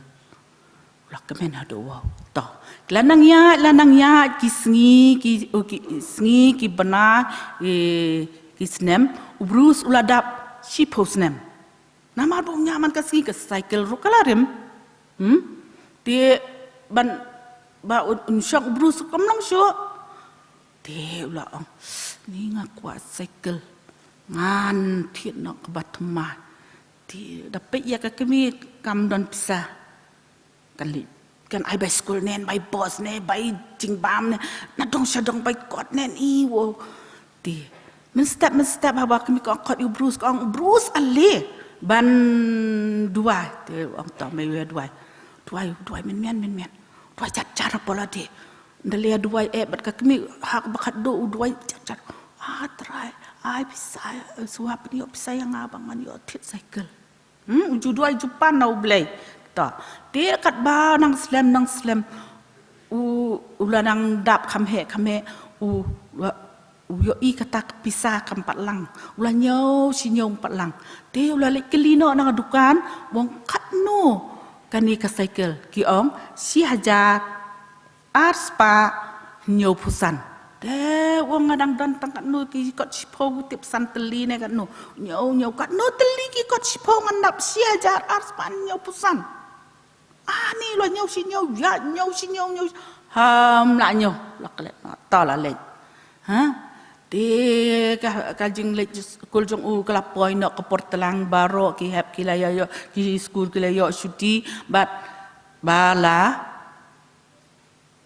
La kmen haduh wow. To. Ki la nang ïaid, la nang ïaid ki sngi, ki, oh, ki sngi, ki bnai, ki, ki snem. U Bruce u la dap shiphew snem. Namar ba u ñiah man ka sngi, ka cycle ruh ka la rim. Hmm? Te ban ba un, un shong u Bruce kam long shuh. Te u la ong, ni nga kwah cycle. Ngan thied noh kaba thymmai. Te da peit ïa ka kmie kam don pisa. Kan leit, kan ai bai skul ne, bai bos ne, bai jingbam ne, na dong sha dong bai kot ne, i wow. Te mynstep, mynstep haba kmie ka ong khot ïa u Bruce, ka ong, Bruce, ale ban duwai. Te ong, to me ïa duwai. Duwai, duwai mynmiet, mynmiet. Duwai jar jar hapoh lade. Ynda leit duwai eh bad ka kmie ha kaba khatduh u duwai jar jar. Ah Trai, ai pisa, sngewbha pynïoh pisa ïa nga ba ngan ïoh thied cycle. Hmm, u ju duwai ju pan na U Blei. To. Te katba nang slem nang slem, u, u la nang dap kham heh kham heh, u, u, u ïohi kata ka pisa kam pat lang. U la ñiew shi ñiew ym pat lang. Te u la leit kylli noh na ka dukan, u ong katno kane ka cycle. Ki ong shi hajar ar spah hynñiew phew san. Te u ong nga dang don tang katno ki kot shiphew, tip san tylli ne katno. Ñiew, ñiew, katno tylli ki kot shiphew, ngan dap shi hajar ar spah hynñiew phew san. Ani, la ñiew shi ñiew, ïa, ñiew shi ñiew, ñiew. Ham la ñiew, la klet noh, to la leit. Ha? Te ka, ka jingleit skul jong u ka la poi noh ka por tlang, baroh ki hep ki la ïoh, ïoh, ki skul ki la ïoh shuti, bad ba la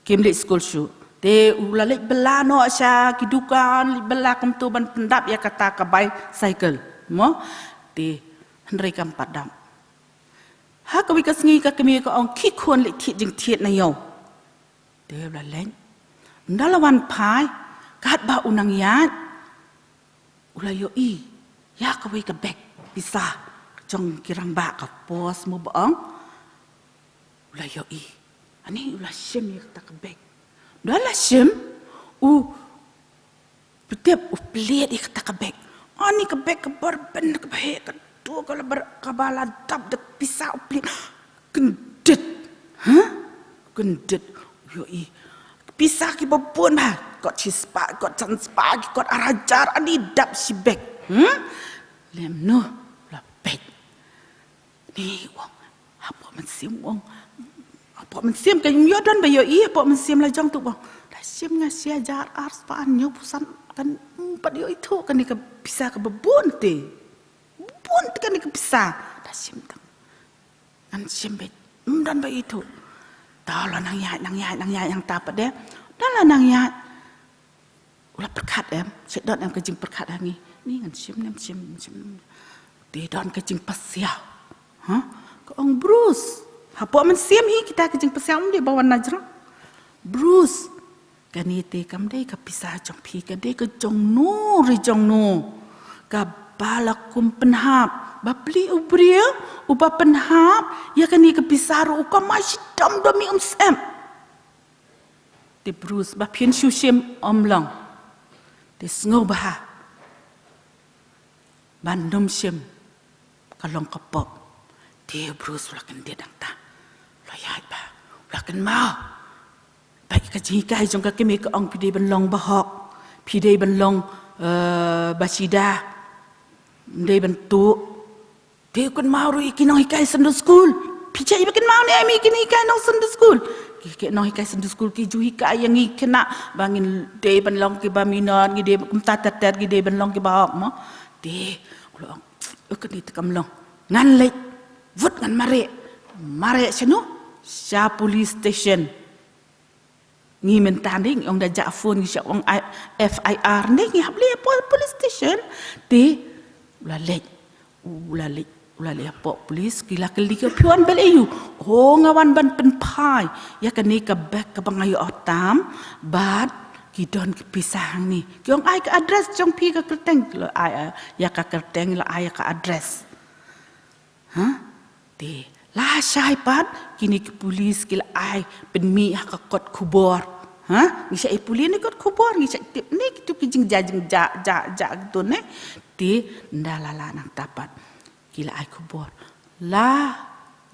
kim leit skul shuh. Te u la leit bylla noh sha ki dukan, leit bylla kumto ban pyndap ïa kata ka bicycle. Mo? Te hynrei kam pat dap. Ha kawei ka sngi ka kmie ka ong, khie khun, leit thied jingthied na ïew. Te u la leit. Ynda la wan phai, katba u nang ïaid, u la ïohi ïa kawei ka bag pisa jong ki rangbah, ka pos mo ba ong. U la ïohi. Ani, u la shim ïa kata ka bag. Ynda la shim, u pyntip, u plie ïa kata ka bag. Ani, ka bag kaba rben, kaba heh, ka duk, ka la bar, kaba la dap da pisa, u plie. Kyndit. Ha? Kyndit. U ïohi. Pisa kiba bun bha. Kot shispah, kot san spah, kot ar hajar, ani dap shi bag. Hmm? Lem noh, la peit. Ni u ong, hapoh mynsiem u ong. Hapoh mynsiem ka ym ïoh don ba ïohi, hapoh mynsiem la jong tu u ong. Da shim nga shi hajar ar spah hynñiew phew san, kan, ym pat ïoh ithuh kane ka pisa kaba bun te. Bun te kane ka pisa. Da shim tang. Ngan shim beit. Ym don ba ithuh. To la nang ïaid, nang ïaid, nang ïaid, nang ta pat de. Da la nang ïaid. U la pyrkhat em, shet don em ka jingpyrkhat ha ngi. Ni ngan shim ne ym shim, shim. Te don ka jingpasiaw. Ha? Ka ong Bruce. Hapoh mynsiem hi kita ka jingpasiaw, ym dei ba wan na jrong. Bruce. Kane te kam dei ka pisa jong phi, ka dei ka jong no re jong no. Kaba la kum pynhap. Ba plie u briew, uba pynhap ïa kane ka pisa ruh u kamai shitom, dom mih um sep. Te Bruce, ba phin shu shim ym long. Te sngewbha ban ym shim, ka long ka pop. Te Bruce u la kyndit hangta. U la ïaid bha. U la kynmaw. Bad ka jinghikai jong ka kmie ka ong phi dei ban long bahok. Phi dei ban long, eh, bashida. Ym dei ban tuh. Te u kynmaw ruh ïa ki nonghikai Sunday school. Phi ju ïohi ba kynmaw ne em ïa ki nonghikai nong Sunday school. Ki, ki nonghikai Sunday school ki ju hikai ïa ngi khynnah ba ngin dei ban long kiba minot, ngi dei kumta ter ter, ngi dei ban long kiba hok mo. Te u la ong, eh, kane te kam long. Ngan leit, wut ngan mareh. Mareh shano? Sha police station. Ngi mynta ne ngi ong da jah phone, ngi shu ong I-, F I R ne, ngi hap leit hapoh police station. Te u la leit, u la leit, u la leit hapoh police, ki la kylli ki, phi wan balei ïa u? Oh, nga wan ban pynphai ïa kane ka bag kaba nga ïoh tam, bad ki don ki pisa hangne. Ki ong ai ka address jong phi, ka kyrteng. Ki la ai, ai ïa ka kyrteng, la ai ïa ka address. Ha? Te lashai pat kine ki police ki la ai pynmih ha ka kot khubor. Ha? Ngi shah ïa pule ne kot khubor, ngi shah tip ne kitu ki jingjia jingjia, jia, jia kitu ne. Te ynda la lah nangta pat ki la ai khubor. La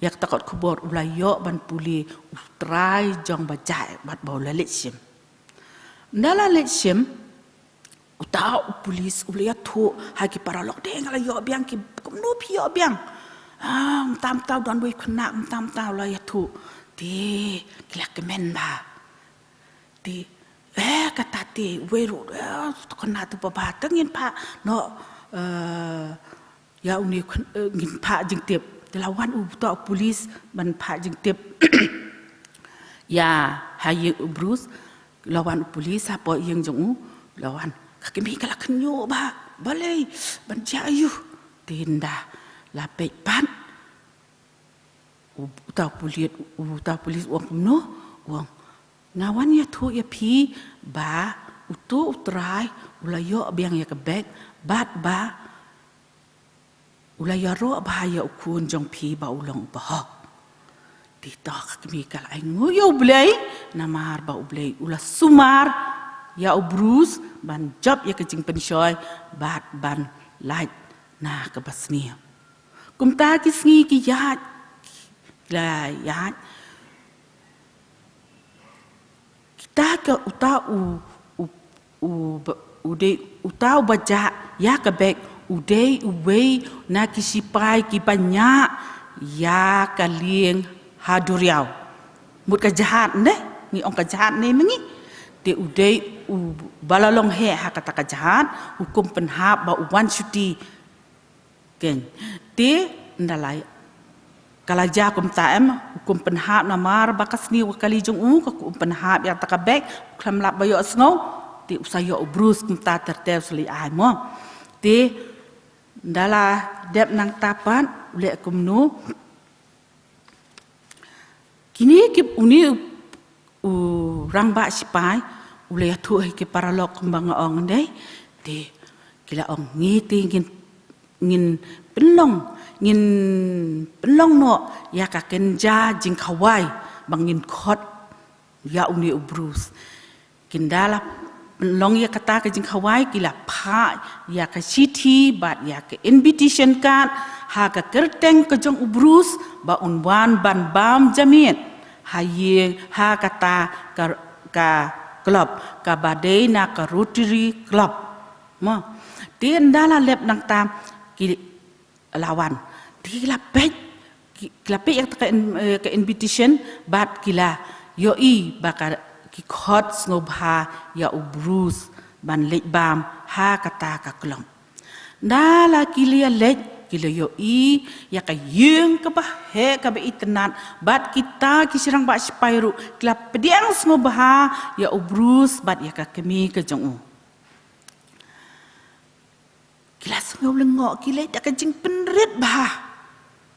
ïa kata kot khubor u la ïoh ban pule u trai jong ba jia bad ba u la leit shim. Ynda la leit shim, uta u police u la ïathuh ha ki paralok, te nga la ïoh biang, ki kumno phi ïoh biang? Ah, mynta mynta u don wei u khynnah, mynta mynta, u la ïathuh. Te ki la kmen bha. Te, eh, kata te, wei ruh, eh, u khynnah tu ba bha, te ngin phah noh, eh, ïa une u khyn-, eh, ngin phah jingtip. Te la wan uta u police ban phah jingtip ïa ha ïing u Bruce. La wan u police hapoh ïing jong u. La wan, ka kmie ka la khynñiuh bha. Balei, ban jia aïu? Te ynda la peit pat, u, uta u pulit, uta u police u ong kumno? U ong, nga wan ïathuh ïa phi ba Utu u trai u la ïoh biang ïa ka bag bad ba u la ïaroh bha ïa u khun jong phi ba u long bahok. Te to ka kmie ka la ai nguh ïa U Blei, namar ba U Blei u la sumar ïa u Bruce ban jop ïa ka jingpynshoi bad ban lait na kaba sniew. Kumta ki sngi ki ïaid, ki la ïaid. Kita ka uta u, u, u, ba- u dei uta uba jah ïa ka bag, u dei uwei na ki sipai kiba ñiah ïa ka lieng ha duriaw. Mut ka jahaj ne, ngi ong ka jahaj ne ma ngi. Te u dei uba la long heh ha kata ka jahaj, u kum pynhap ba u wan shuti. Keiñ. Te nda la ka la jah kumta em, u kum pynhap namar ba ka sniew ka kali jong u, ka kum pynhap ïa kata ka bag, u khlem lap ba ïohsngew, te u sa ïoh u Bruce kumta ter ter, u sa leit ai mo. Te nda la dep nangta pat, u leh kumno. Kine ki, une u rangbah sipai u la ïathuh ha ki paralok kumba nga ong dei. Te ki la ong, ngi te ngin, ngin pynlong, ngin pynlong noh ïa ka kynja jingkhawai ba ngin khot ïa une u Bruce. Ki nda la pynlong ïa kata ka jingkhawai, ki la phah ïa ka shithi bad ïa ka invitation card ha ka kyrteng ka jong u Bruce ba un wan ban bam jamiat ha ïing, ha kata ka, ka club kaba dei na ka Rotary Club. Mo. Te nda la lep nangta ki la wan. Te ki la peit, ki, ki la peit ïa kata ka in-, eh, ka invitation, bad ki la ïohi ba ka, ki khot sngewbha ïa u Bruce ban leit bam ha kata ka club. Nda la ki la leit, ki la ïohi ïa ka ïing kaba heh kaba itynnad, bad kita ki rangbah sipai ruh ki la pdiang sngewbha ïa u Bruce bad ïa ka kmie ka jong u. Ki la sngew lyngngoh, ki leit da ka jingpynrit bha.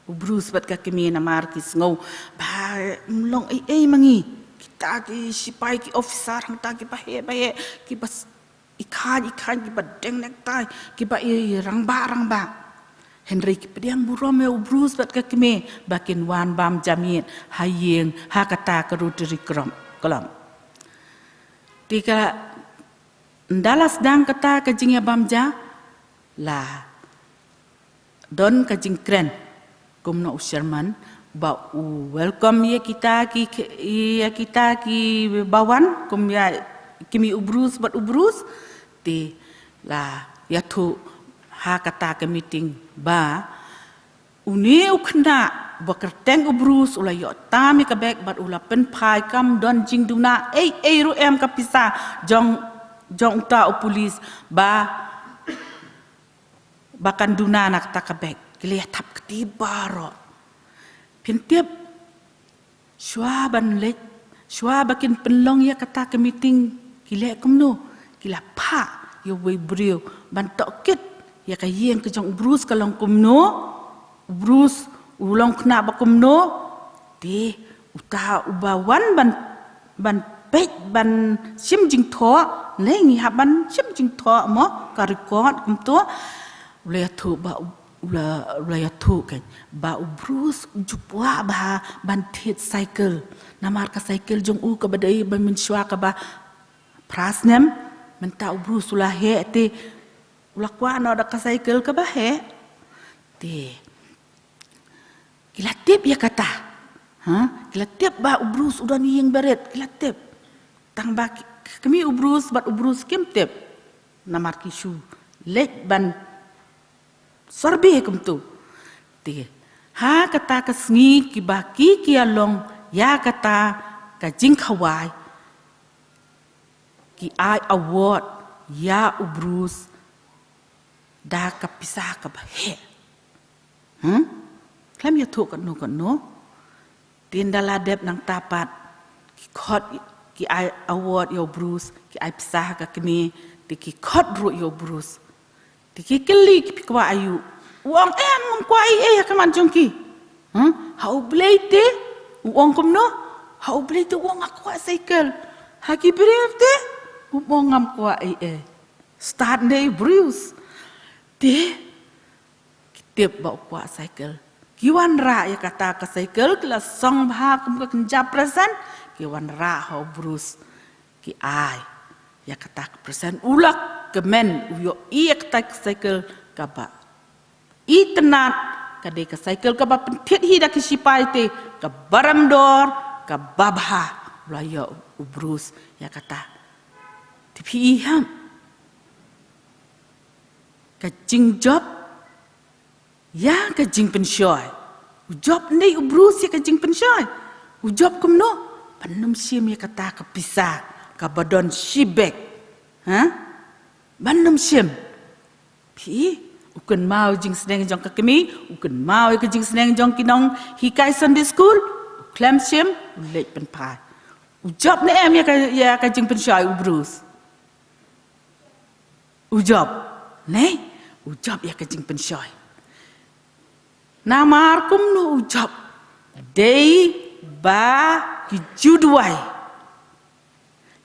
U Bruce bad ka kmie namar ki sngew ba ym long ei ei ma ngi. Kita ki sipai, ki officer hangta kiba heh ba heh, kiba s-, i khañ i khañ, kiba deng necktie, kiba i rangbah rangbah. Hynrei ki pdiang burom ïa u Bruce bad ka kmie ba kin wan bam jamiat ha ïing, ha kata ka Rotary Club. Te ka nda la sdang kata ka jingïabam ja, la don ka jingkren kumno u chairman ba u welcome ïa kita ki, ïa kita kiba wan, kum ïa kmie u Bruce bad u Bruce. Te la ïathuh ha kata ka meeting ba une u khynnah ba kyrteng u Bruce u la ïoh tam ïa ka bag bad u la pynphai, kam don jingduna ei ei ruh em, ka pisa jong, jong uta u pulit ba, ba kan duna na kata ka bag. Ki la ïa thap kti baroh. Phin tip, shuwa ban leit, shuwa ba kin pynlong ïa kata ka meeting, ki leh kumno? Ki la phah ïa uwei u briew ban tohkit ïa ka ïing ka jong u Bruce ka long kumno, u Bruce u long khynnah ba kumno. Te uta uba wan ban, ban peit, ban shim jingthoh, ne ngi hap ban shim jingthoh mo, ka record kumto. U la ïathuh ba u, u la, u la ïathuh keiñ ba u Bruce u ju kwah bha ban thied cycle. Namar ka cycle jong u kaba dei ba mynshuwa kaba phra snem, mynta u Bruce u la heh te u la kwah noh da ka cycle kaba heh. Te ki la tip ïa kata. Ha? Ki la tip ba u Bruce u don ïing barit, ki la tip. Tang ba ki, kmie u Bruce bad u Bruce kim tip. Namar ki shu leit ban survey kumto. Te ha kata ka sngi kiba ki, ki ïa long ïa kata ka jingkhawai, ki ai award ïa u Bruce da ka pisa kaba heh. Hmm? Khlem ïathuh katno katno. Te nda la dep nangta pat, ki khot, ki ai award ïa u Bruce, ki ai pisa ha ka kmie, te ki khot ruh ïa u Bruce. Te ki kylli, ki phi kwah aïu? U ong, em, ngam kwah ei ei ha khmat jong ki. Hmm? Ha U Blei te u ong kumno? Ha U Blei te u ong nga kwah cycle. Ha ki briew te U ong ngam kwah ei ei. Start ne Bruce. Te ki tip ba u kwah cycle. Ki wanrah ïa kata ka cycle, ki la song bha kum ka kynja present, ki wanrah ha u Bruce. Ki ai ïa kata ka present. U la kmen, u ïohi ïa kata ka cycle kaba itynnad, ka dei ka cycle kaba pynthied hi da ki shipai te, kaba rem dor, kaba bha. U la ïoh u Bruce ïa kata. Te phi i hap ka jingjop ïa ka jingpynshoi. U jop ne u Bruce ïa ka jingpynshoi? U jop kumno? Ban ym shim ïa kata ka pisa kaba don shibek. Ha? Ban ym shim. Phi, u kynmaw jingsneng jong ka kmie, u kynmaw ïa ka jingsneng jong ki nonghikai Sunday school, u khlem shim, u leit pynphai. U jop ne em ïa ka, ïa ka jingpynshoi u Bruce? U jop, ne? U jop ïa ka jingpynshoi. Namar kumno u jop? Dei ba ki ju duwai.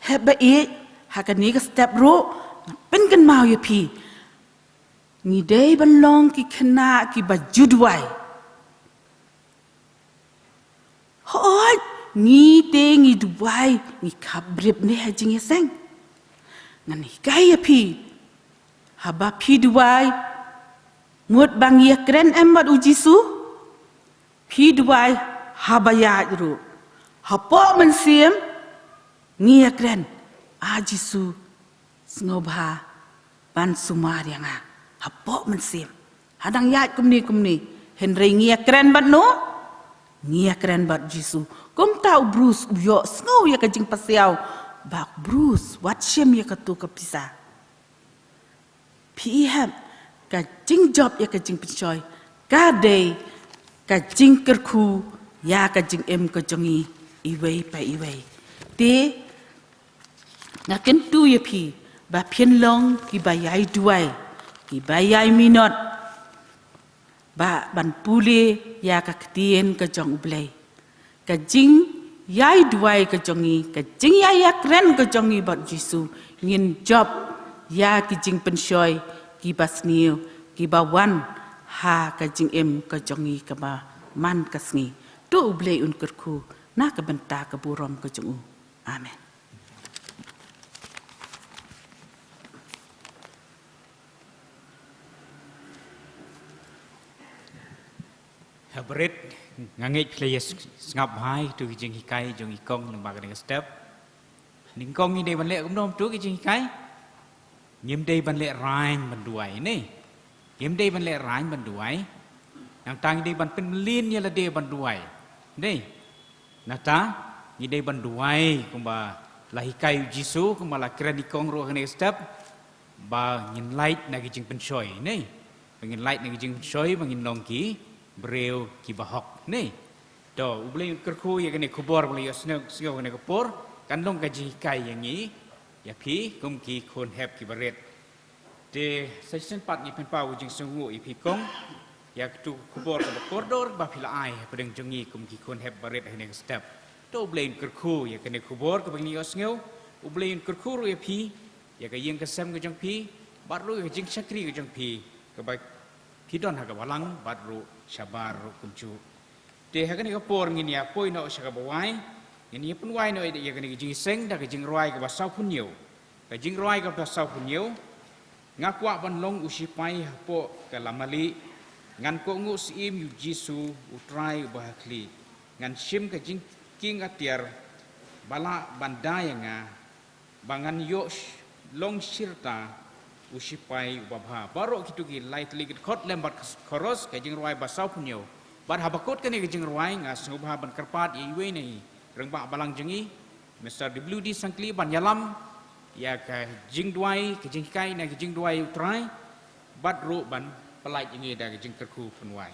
Haba ïeit ha kane ka step ruh, nga pynkynmaw ïa phi. Ngi dei ban long ki khynnah kiba ju duwai. Hooid, ngi te ngi duwai, ngi khapbrip ne ha jingïaseng. Ngan hikai ïa phi. Haba phi duwai, mut ba ngi ïakren em bad u Jisu? Phi duwai haba ïaid ruh. Hapoh mynsiem, ngi ïakren, A Jisu, sngewbha ban sumar ïa nga. Hapoh mynsiem. Hadang ïaid kumne kumne. Hynrei ngi ïakren bad no? Ngi ïakren bad Jisu. Kumta u Bruce u ïohsngew ïa ka jingpasiaw. Ba Bruce, wat shim ïa katu ka pisa. Phi i hep, ka jingjop ïa ka jingpynshoi ka dei ka jingkyrkhu ïa ka jingim ka jong ngi iwei pa iwei. Te nga kyntu ïa phi ba phin long kiba ïai duwai, kiba ïai minot, ba ban pule ïa ka ktien ka jong U Blei. Ka jingïai duwai ka jong ngi, ka jingïai ïakren ka jong ngi bad Jisu, ngin jop ïa ki jingpynshoi kiba sniew, kiba wan ha ka jingim ka jong ngi kaba man ka sngi. To U Blei un kyrkhu na ka bynta ka burom ka jong u. Amen. Haba rit, nga ngeit phi la ïa sngap bha ïa tu ki jinghikai jong i kong lyngba kane ka step. Nyngkong ngi dei ban leh kumno tu ki jinghikai? Ngim dei ban lehraiñ ban duwai ne. Ngim dei ban lehraiñ ban duwai. Nangta ngi dei ban pynmlien ïa lade ban duwai ne. Nangta ngi dei ban duwai kumba la hikai u Jisu, kumba la kren i kong ruh ha kane ka step. Ba ngin lait na ki jingpynshoi ne. Ba ngin lait na ki jingpynshoi, ba ngin long ki briew kiba hok ne. To, U Blei un kyrkhu ïa kane ka khubor ba la ïohsngew, sngew kane ka por, kan long ka jinghikai ïa ngi, ïa phi kum ki khun hep kiba rit. Te sa shisien pat ngi pynpaw ka jingsngewnguh ïa phi kong ïa katu ka khubor kaba kordor ba phi la ai hapdeng jong ngi kum ki khun hep ba rit ha kane ka step. To, U Blei un kyrkhu ïa kane ka khubor kaba ngi ïohsngew, U Blei un kyrkhu ruh ïa phi, ïa ka ïing ka sem ka jong phi, bad ruh ïa ka jingshakri ka jong phi, kaba phi don ha ka balang bad ruh shabar ruh kumjuh. Te ha kane ka por ngin ïa poi noh sha kaba wai, ngin ïa pynwai noh ïa kane ka jingïaseng da ka jingrwai kaba sawphew hynñiew. Ka jingrwai kaba sawphew hynñiew. Nga kwah ban long u shipai hapoh ka lamali, ngan kohnguh syiem ïa u Jisu u Trai uba ha khlieh. Ngan shim ka jingkieng atiar ba lah ban da ïa nga, ba ngan ïoh sh-, long shi rta u shipai uba bha. Baroh kitu ki lai tylli ki dkhot lem bad ka chorus ka jingrwai ba sawphew hynñiew. Bad haba kut kane ka jingrwai nga sngewbha ban kyrpad ïa iwei na i rangbah balang jong ngi, Mister W D Sangkli, ban ïalam ïa ka jingduwai, ka jinghikai na ka jingduwai U Trai, bad ruh ban pyllait ïa ngi da ka jingkyrkhu pynwai.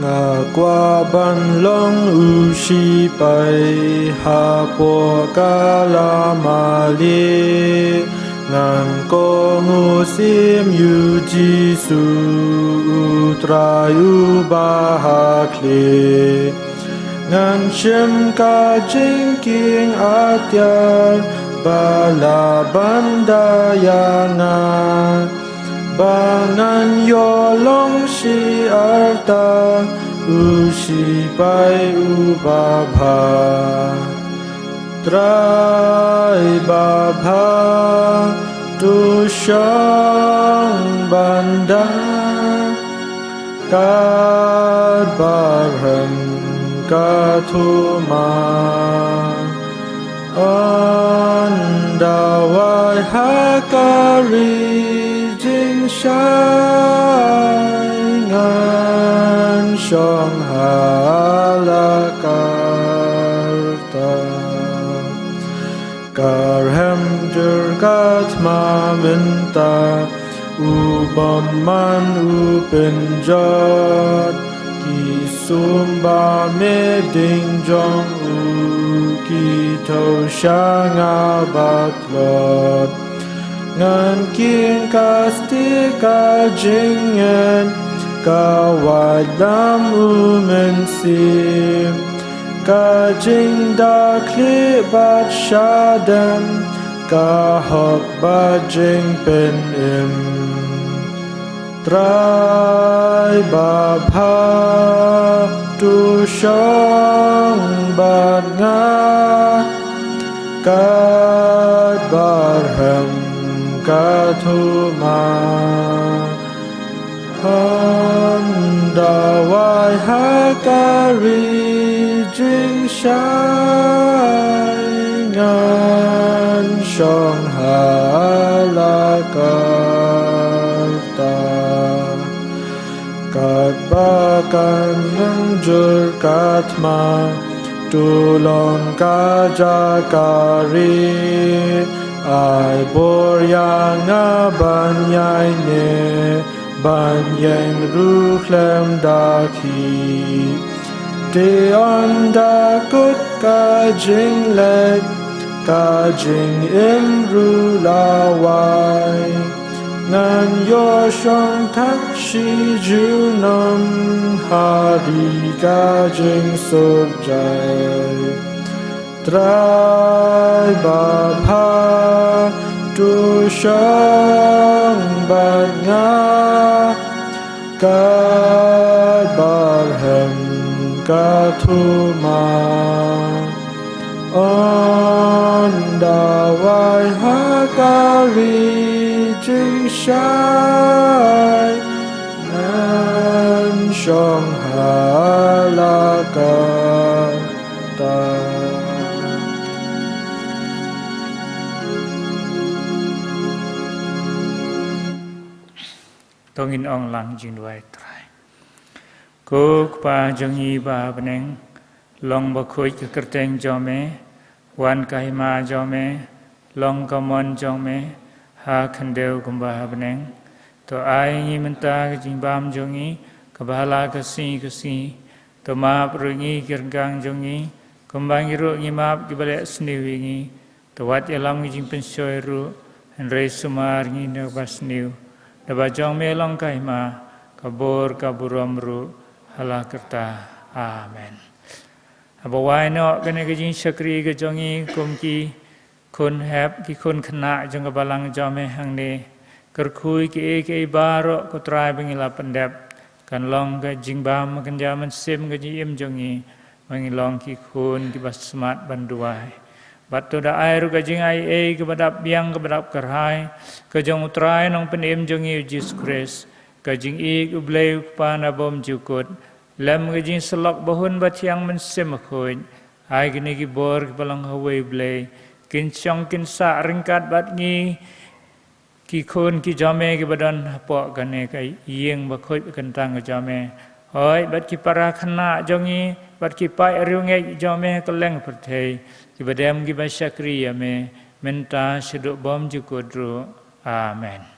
Nga kwah ban long u shipai hapoh ka lama lieh. Ngan kohnguh sim ïa u Jisu, u Trai uba ha khlieh. Ngan shim ka jingkieng atiar ba lah ban da ïa nga, ba ngan ïoh long shi arta u shipai uba bha. Trai babha, to shong ban da, katba rhem ka thma. Ynda wai ha ka ri jingshai, ngan shong ha la ka rta. Ka rhem jur ka thma mynta, u bymman u pynjot. Ki sum ba me ding jong u ki thew sha nga ba tlot. Ngan kieng ka stieh ka jingngeit, ka wad lam u Mynsiem. Ka jingdakhlieh bad shadem, ka hok bad jingpynim. Trai babha, to shong bad nga, katba rhem ka thma. Ynda wai ha ka ri jingshai, ngan shong ha la ka rta. Katba ka rhem jur ka thma, to long ka jaka ri. Ai bor ïa nga ban ïaineh, ban ïeng ruh khlem da khih. Te ynda kut ka jingleit, ka jingim ruh la wai, ngan ïoh shong tang shi junom ha ri ka jingsuk jai. Trai babha, to shong bad nga, katba rhem ka thma. Ynda wai ha ka ri jingshai, ngan shong ha la ka rta. To ngin ong lang jingduwai Trai. Ko Kpa jong ngi ba ha bneng, long bakhuid ka kyrteng jong me, wan ka hima jong me, long ka mon jong me, ha khyndew kumba ha bneng. To ai ngi mynta ka jingbam jong ngi, kaba ha la ka sngi ka sngi. To map ruh ngi ki ryngkang jong ngi, kumba ngi ruh ngi map kiba leh sniew ïa ngi. To wat ïalam ngi jingpynshoi ruh, hynrei sumar ngi na kaba sniew. Da ba jong me long ka hima, ka bor ka burom ruh, ha la ka rta. Amen. Haba wai noh kane ka jingshakri ka jong ngi kum ki khun hep, ki khun khynnah jong ka balang jong me hangne, kyrkhu ïa kiei kiei baroh ko Trai ba ngi la pyndep, kan long ka jingbam, kan ïa mynsiem ka jingim jong ngi, ba ngi long ki khun kiba smat ban duwai. Bad to da ai ruh ka jingaiei kaba dap biang kaba dap kyrhai, ka jong u Trai Nongpynim jong ngi u Jisu Khrist, ka jingïeit u Blei u Kpa na bymjukut, lem ka jingsyllok ba hun ba thiang Mynsiem Bakhuid, ai kine ki bor kiba long ha uwei u Blei, kin shong kin sah ryngkat bad ngi, ki khun ki jong me kiba don hapoh kane ka ïing bakhuid kyntang ka jong me. Hooid, bad ki para khynnah jong ngi, bad ki paid riewngeit jong me ha kylleng pyrthei, kiba dem kiba shakri ïa me, mynta shaduh bymjukut ruh. Amen.